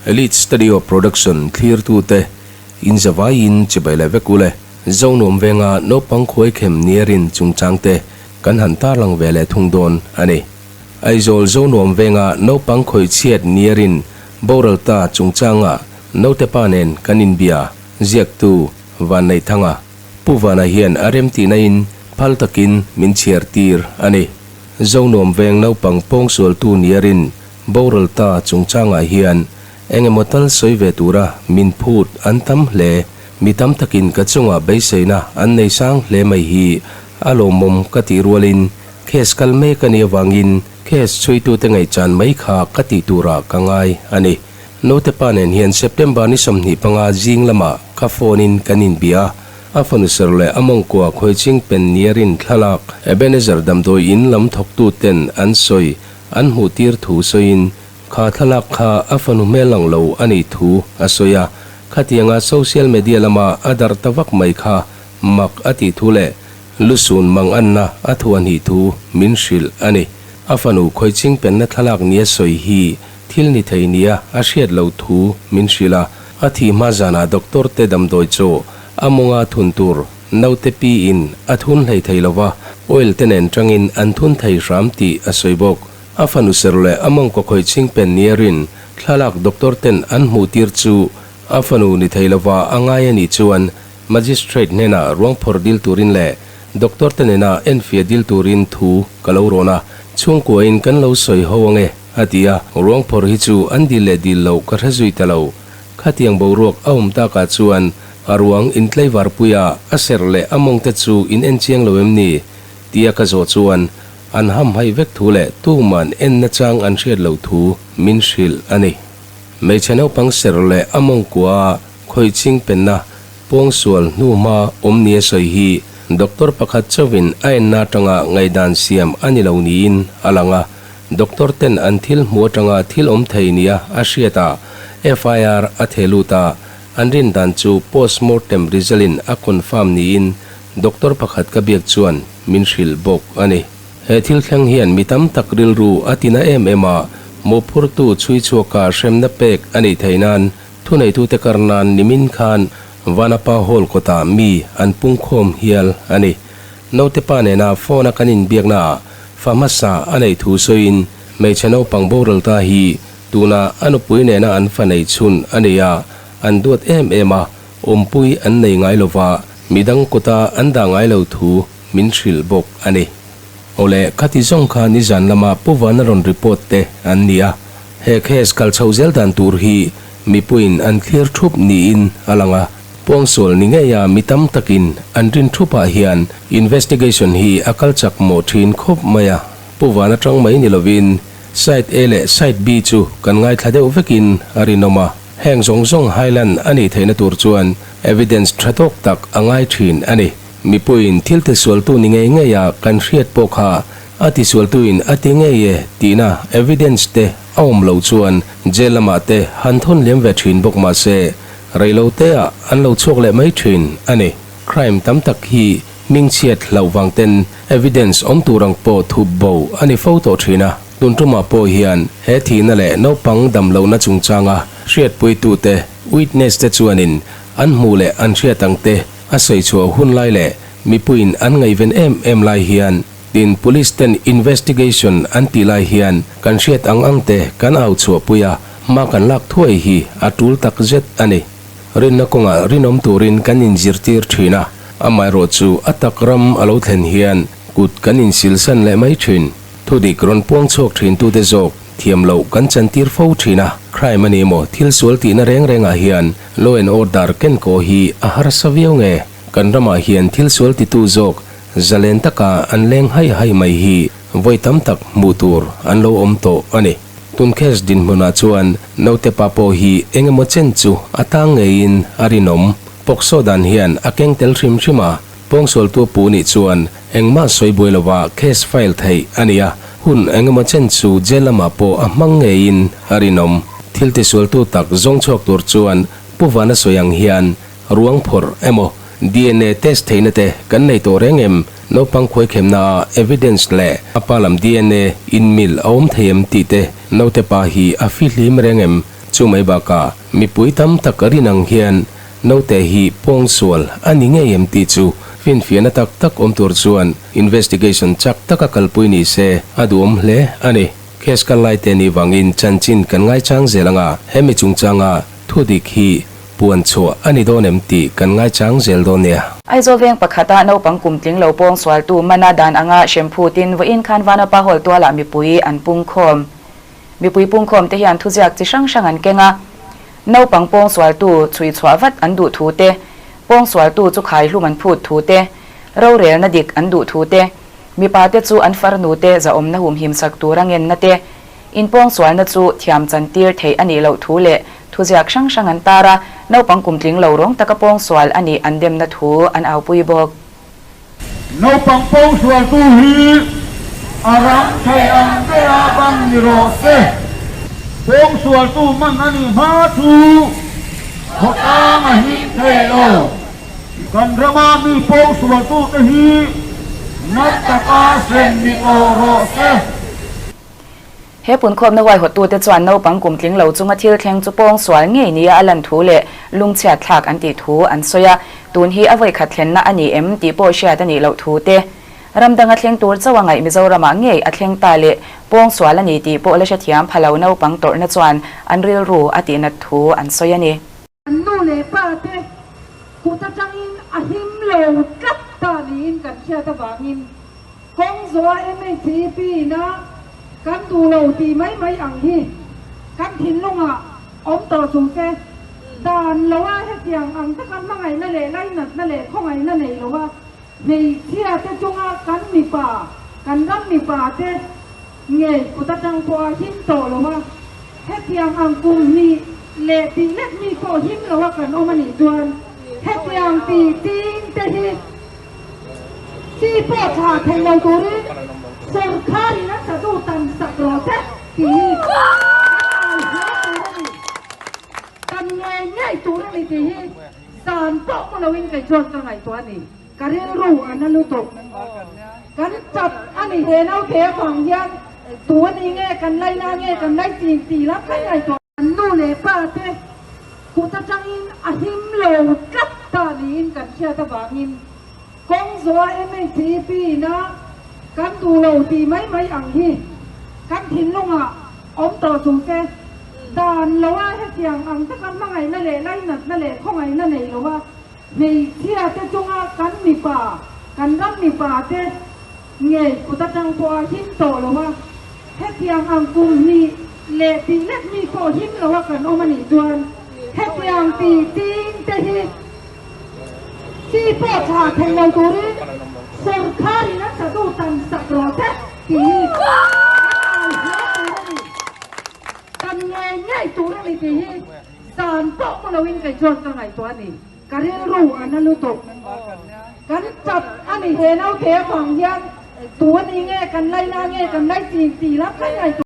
Elite Studio Production thlirtute in zavaiin chibai leh vek ule. Zonuam venga naupang khuaikhem nia rin chungchangte kan han tarlang ve leh thung dawn a ni. Aizawl Zonuam venga naupang khawichhiat nia rin boral ta chungchanga naute pa nen kan inbia ziaktu Vanneihthanga Pu Vana hian a remtihna in phal takin min chhiar tir a ni. Zonuam veng naupang pawngsualtu nia rin boral ta chungchangah hian engemaw tal sawi ve tura min phut an tam hle. Mi tam takin ka chungah beiseina an nei sang hle mai hi a lawmawm ka tih rualin case kal mek a nih avangin case chhuitute ngaihchan mai kha ka tih turah ka ngai a ni. Naute pa nen hian September ni 25 zing lamah ka phone in kan inbia a, a fanu ser leh a mawngkua khawiching pen nia rin thlalak Ebenezer damdawi in lam thawktu ten an sawi an hmuh tir thu sawiin kha thlalak kha a fanu hmel ang lo a nih thu a sawi a, khatianga social media lama a darh ta vak mai kha mak a tih thu leh lusun mang anna a thu a nih thu min hrilh a ni. A fanu khawiching penna thlalak nia sawi hi thil ni thei nia a hriat loh thu min hrilh a, a thih hma zanah doctor te damdawi chaw a mawnga thun tur naute pi in a thun hlei thei lova, oil te nen tangin an thun thei hram tih a sawi bawk. A fanu ser leh a mawngkaw khawiching pen nia rin thlalak doctor ten an hmuh tir chu a fanu ni thei lova a ngai a nih chuan Magistrate hnenah ruang phawrh dil turin leh doctor te nena enfiah dil turin thu ka lo rawn a, chhungkuain kan lo sawi ho ange a ti a, ruang phawrh hi chu an dil leh dil loh ka hre zui ta lo. Khatiang boruak a awm takah chuan a ruang intlaivar puia a serh leh a mawng te chu in en chiang lo em ni? tia ka zawh chuan an hamhaih vek thu leh tuman en nachang an hriat loh thu min hrilh a ni. Hmeichhe naupang serh leh a mawngkua khawiching penna pawngsual hnuhma awm nia sawi hi doctor pakhat chauhin a enna atanga ngaihdan siam a ni lo niin a lang a, doctor ten an thil hmu atanga thil awm thei nia a hriat a, FIR a theh lut a, an rin dan chu postmortem result in a confirm niin doctor pakhat ka biak chuan min hrilh bawk a ni. He thil thleng hian mi tam tak rilru a tina em em a, mawhphurtu chhui chhuaka hremna pek a nih theih nan Thuneitute kar nan nimin khan Vanapa Hall kawtah mi an pungkhawm hial a ni. Naute pa nena phone a kan inbiaknaah fa hmasa a neih thu sawiin hmeichhe naupang boral ta hi tuna a nupui nena an fa nei chhun a nei a, an duat em em a, awmpui an nei ngai lova, midang kawta an dah ngai lo thu min hrilh bawk a ni. Awle, khati zawng kha nizan lama Pu Vana rawn report te an ni a. He case kal chho zel dan tur hi mipuiin an thlir thup niin a lang a, pawngsual ni ngeia mi tam takin an rin thupah hian investigation hi a kal chak mawh thin khawp mai a, Pu Van atang mai ni lovin side A leh side B chu kan ngaithla deuh vekin a rinawm a, heng zawng zawng highland a nih theihna tur chuan evidence tha tawk tak a ngai thin a ni. Mipuiin thil tisualtu ni ngei ngeia kan hriat pawh kha A tisualtuin a ti ngei e tihna evidence te a awm loh chuan jail lamah te han thawn liam ve thin bawk mah se reilo te ah an lo chhuak leh mai thin a ni. Crime tam tak hi hmingchhiat hlauh vang ten evidence awm tur ang pawh thup bo a ni fo tawh thin a, tun tumah pawh hian he thihna leh naupang dam lohna chungchanga hriatpuitute, witness, te chuanin an hmuh leh an hriat ang te a sawi chhuah hun lai leh mipuiin an ngaihven em em lai hian Tin, Police ten investigation an tih lai hian kan hriat ang ang te kan au chhuahpui a, hma kan lak thuai hi a tul tak zet a ni. Rinna kawngah rinawm turin kan inzirtir thin a, amaherawh chu a tak ram a lo thlen hian kut kan insilsan leh mai thin. Thudik rawn puang chhuak thintute zawk thiam loh kan chantir fo thin a, crime a ni maw thil sual tihna reng rengah hian law and order kenkaw hi a harsa viau nge? Kan ramah hian thil sual titu zawk Zalen taka an leng hai hai mai hi vawi tam tak hmuh tur an lo awm tawh a ni. Tun case dinhmunah chuan naute pa pawh hi eng emaw chen chu a tang ngeiin a rinawm. Pawksaw dan hian a keng tel hrim hrim a, pawngsualtu pu nih chuan engmah sawi buai lova case file theih a ni a, hun eng emaw chen chu jail lamah pawh a hmang ngeiin a rinawm. Thil tisualtu tak zawng chhuak tur chuan Pu Vana sawi ang hian Ruang phawrh emaw dna test theihna te kan nei tawh reng em? Naupang khuaikhemna ah evidence leh a pa lam dna in mil a awm thei em tih te naute pa hi a fihlim reng em? Chu mai bakah mipui tam tak a rin ang hian naute hi pawngsual a ni ngei em tih chu finfiahna tak tak awm tur chuan investigation chak taka kalpui ni se a duhawm hle a ni. Case kal lai te nih vangin chanchin kan ngaichang zel anga hemi chungchanga thudik hi puan chhuah a ni dawn em tih kan ngaichang zel dawn nia. Aizawl veng pakhata naupang kum tling lo pawng sualtu mana dan anga hrem phutin vawiin khan Vanapa Hall tualah mipui an pungkhawm. Mipui pungkhawm te hian thuziak chi hrang hrang an keng a, naupang pawng sualtu chhui chhuah vat an duh thu te, pawng sualtu chu khai hlum an phut thu te, rorelna dik an duh thu te, mipa te chu an farnu te zahawmna humhim sak tura ngenna te, inpawngsualna chu thiam chan tir theih a nih loh thu leh thuziak hrang hrang an tar a, naupang kum tling lo rawng taka pawngsual a nih an demna thu an aupui bawk. Naupang pawngsualtu hi a rang thei ang bera bang ni rawh se. Pawngsualtu man a nih hma chu khawtlang a him thei lo. Kan rama mi pawngsualtute hi nat taka hrem ni awh rawh se. He punkhawmna huaihawttute chuan naupang kum tling lo chunga thil thleng chu pawngsual ngei nia a lan thu leh lungchhiat thlak an tih thu an sawi a, tun hi a vawikhat thlenna a ni em tih pawh hriat a nih loh thu te, ram danga thleng tur chauh a ngaih Mizoramah ngei a thleng ta leh pawngsual a ni tih pawh la hrethiam pha lo naupang tawrhna chuan an rilru a tihnat thu an sawi a ni. Kan nu leh pa te kut atangin a him lo tlat ta niin kan hriat avangin kawng zawha MHEP ina kan duh lo tih mai mai ang hi kan thinlungah awm tawh chung se dan loa hetiang ang taka hmangaihna leh lainatna leh khawngaihna nei loa hmeichhia te chunga kan mipa kan ram mipa te ngei kut atang pawha him tawh loa Hetiang ang kum hnih leh tih lek mi pawh him lo a kan awm a nih chuan hetiang ti ching te hi chi pawh tha thei lo turin sawrkar in a sadu tan sak rawh se tih hi kan au hle tur a ni. Kan ngei ngei tur a ni tih hi zan pawh mu loin kei chuan ka ngaihtuah a ni. Ka rilru a na lutuk. Kan tap a ni he naute avang hian tu a ni nge kan laina nge kan lai chin tih lam kan ngaihtuah. Kan nu leh pa te kut atangin a him lo tlat ta niin kan hriat avangin kawng zawha MHEP ina kan duh lo tih mai mai ang hi kan thinlungah awm tawh chung se dan loa hetiang ang taka hmangaihna leh lainatna leh khawngaihna nei loa Hmeichhia te chunga kan mipa, kan ram mipa te ngei kut atang pawha him tawh lo a, hetiang ang kum hnih leh tih lek mi pawh him lo a kan awm a nih chuan hetiang ti ching te hi chi pawh tha thei lo turin sawrkar in a sadu tan sak rawh se tih hi kan au hle tur a ni. Kan ngei ngei tur a ni tih hi. Zan pawh mu loin kei chuan ka ngaihtuah a ni. Ka rilru a na lutuk. Kan tap a ni he naute avang hian tu a ni nge kan laina nge kan lai chin tih lam kan ngaihtuah.